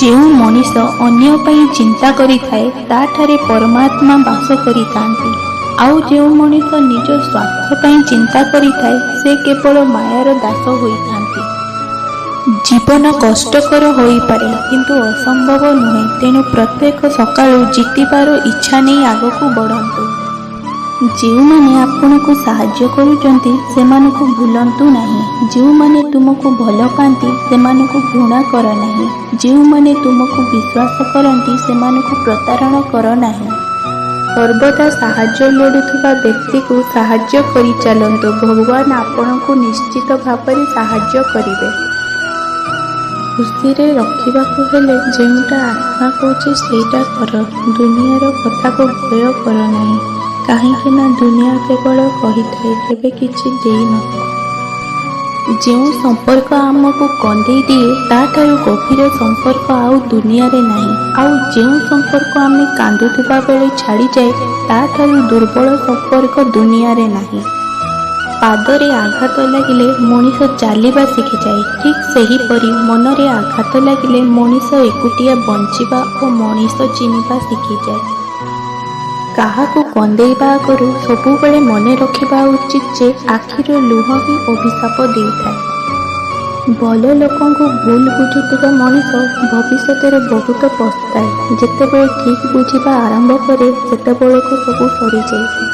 ଯେଉଁ ମଣିଷ ଅନ୍ୟ ପାଇଁ ଚିନ୍ତା କରିଥାଏ, ତାଠାରେ ପରମାତ୍ମା ବାସ କରିଥାନ୍ତି। ଆଉ ଯେଉଁ ମଣିଷ ନିଜ ସ୍ୱାର୍ଥ ପାଇଁ ଚିନ୍ତା କରିଥାଏ, ସେ କେବଳ ମାୟାର ଦାସ ହୋଇଥାନ୍ତି। ଜୀବନ କଷ୍ଟକର ହୋଇପାରେ, କିନ୍ତୁ ଅସମ୍ଭବ ନୁହେଁ। ତେଣୁ ପ୍ରତ୍ୟେକ ସକାଳୁ ଜିତିବାର ଇଚ୍ଛା ନେଇ ଆଗକୁ ବଢ଼ନ୍ତୁ। ଯେଉଁମାନେ ଆପଣଙ୍କୁ ସାହାଯ୍ୟ କରୁଛନ୍ତି, ସେମାନଙ୍କୁ ଭୁଲନ୍ତୁ ନାହିଁ। ଯେଉଁମାନେ ତୁମକୁ ଭଲ ପାଆନ୍ତି, ସେମାନଙ୍କୁ ଘୃଣା କର ନାହିଁ। ଯେଉଁମାନେ ତୁମକୁ ବିଶ୍ୱାସ କରନ୍ତି, ସେମାନଙ୍କୁ ପ୍ରତାରଣା କର ନାହିଁ। ସର୍ବଦା ସାହାଯ୍ୟ ଲୋଡ଼ୁଥିବା ବ୍ୟକ୍ତିକୁ ସାହାଯ୍ୟ କରିଚାଲନ୍ତୁ, ଭଗବାନ ଆପଣଙ୍କୁ ନିଶ୍ଚିତ ଭାବରେ ସାହାଯ୍ୟ କରିବେ। ଖୁସିରେ ରଖିବାକୁ ହେଲେ ଯେଉଁଟା ଆତ୍ମା କହୁଛି, ସେଇଟା କର। ଦୁନିଆର କଥାକୁ ଭୟ କର ନାହିଁ, କାହିଁକି ନା ଦୁନିଆ କେବଳ କହିଥାଏ, କେବେ କିଛି ଦେଇନଥାଏ। ଯେଉଁ ସମ୍ପର୍କ ଆମକୁ କନ୍ଦେଇ ଦିଏ, ତାଠାରୁ ଗଭୀର ସମ୍ପର୍କ ଆଉ ଦୁନିଆରେ ନାହିଁ। ଆଉ ଯେଉଁ ସମ୍ପର୍କ ଆମେ କାନ୍ଦୁଥିବା ବେଳେ ଛାଡ଼ିଯାଏ, ତାଠାରୁ ଦୁର୍ବଳ ସମ୍ପର୍କ ଦୁନିଆରେ ନାହିଁ। ପାଦରେ ଆଘାତ ଲାଗିଲେ ମଣିଷ ଚାଲିବା ଶିଖିଯାଏ, ଠିକ୍ ସେହିପରି ମନରେ ଆଘାତ ଲାଗିଲେ ମଣିଷ ଏକୁଟିଆ ବଞ୍ଚିବା ଓ ମଣିଷ ଚିହ୍ନିବା ଶିଖିଯାଏ। କାହାକୁ କନ୍ଦେଇବା ଆଗରୁ ସବୁବେଳେ ମନେ ରଖିବା ଉଚିତ ଯେ ଆଖିର ଲୁହ ହିଁ ଅଭିଶାପ ଦେଇଥାଏ। ଭଲ ଲୋକଙ୍କୁ ଭୁଲ ବୁଝୁଥିବା ମଣିଷ ଭବିଷ୍ୟତରେ ବହୁତ ପସ୍ତାଏ। ଯେତେବେଳେ ଠିକ୍ ବୁଝିବା ଆରମ୍ଭ କରେ, ସେତେବେଳକୁ ସବୁ ସରିଯାଇଥାଏ।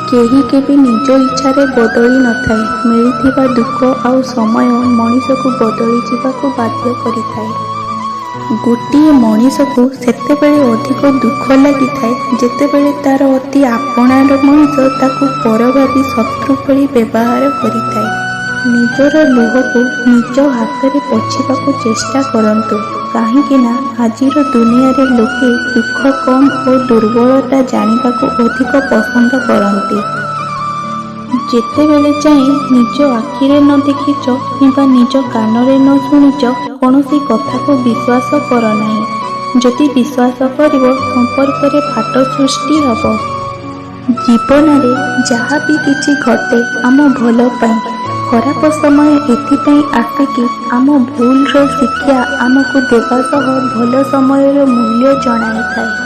କେହି କେବେ ନିଜ ଇଚ୍ଛାରେ ବଦଳି ନଥାଏ। ମିଳିଥିବା ଦୁଃଖ ଆଉ ସମୟ ମଣିଷକୁ ବଦଳିଯିବାକୁ ବାଧ୍ୟ କରିଥାଏ। ଗୋଟିଏ ମଣିଷକୁ ସେତେବେଳେ ଅଧିକ ଦୁଃଖ ଲାଗିଥାଏ, ଯେତେବେଳେ ତାର ଅତି ଆପଣାର ମଣିଷ ତାକୁ ପର ଭାବି ଶତ୍ରୁ ଭଳି ବ୍ୟବହାର କରିଥାଏ। ନିଜର ଲୁହକୁ ନିଜ ହାତରେ ପୋଛିବାକୁ ଚେଷ୍ଟା କରନ୍ତୁ, କାହିଁକି ନା ଆଜିର ଦୁନିଆରେ ଲୋକେ ଦୁଃଖ କମ୍ ଓ ଦୁର୍ବଳତା ଜାଣିବାକୁ ଅଧିକ ପସନ୍ଦ କରନ୍ତି। ଯେତେବେଳେ ଯାଏଁ ନିଜ ଆଖିରେ ନ ଦେଖିଛ କିମ୍ବା ନିଜ କାନରେ ନ ଶୁଣିଛ, କୌଣସି କଥାକୁ ବିଶ୍ୱାସ କର ନାହିଁ। ଯଦି ବିଶ୍ୱାସ କରିବ, ସମ୍ପର୍କରେ ଫାଟ ସୃଷ୍ଟି ହେବ। ଜୀବନରେ ଯାହା ବି କିଛି ଘଟେ, ଆମ ଭଲ ପାଇଁ। ଖରାପ ସମୟ ଏଥିପାଇଁ ଆସେ କି ଆମ ଭୁଲର ଶିକ୍ଷା ଆମକୁ ଦେବା ସହ ଭଲ ସମୟର ମୂଲ୍ୟ ଜଣାଇଥାଏ।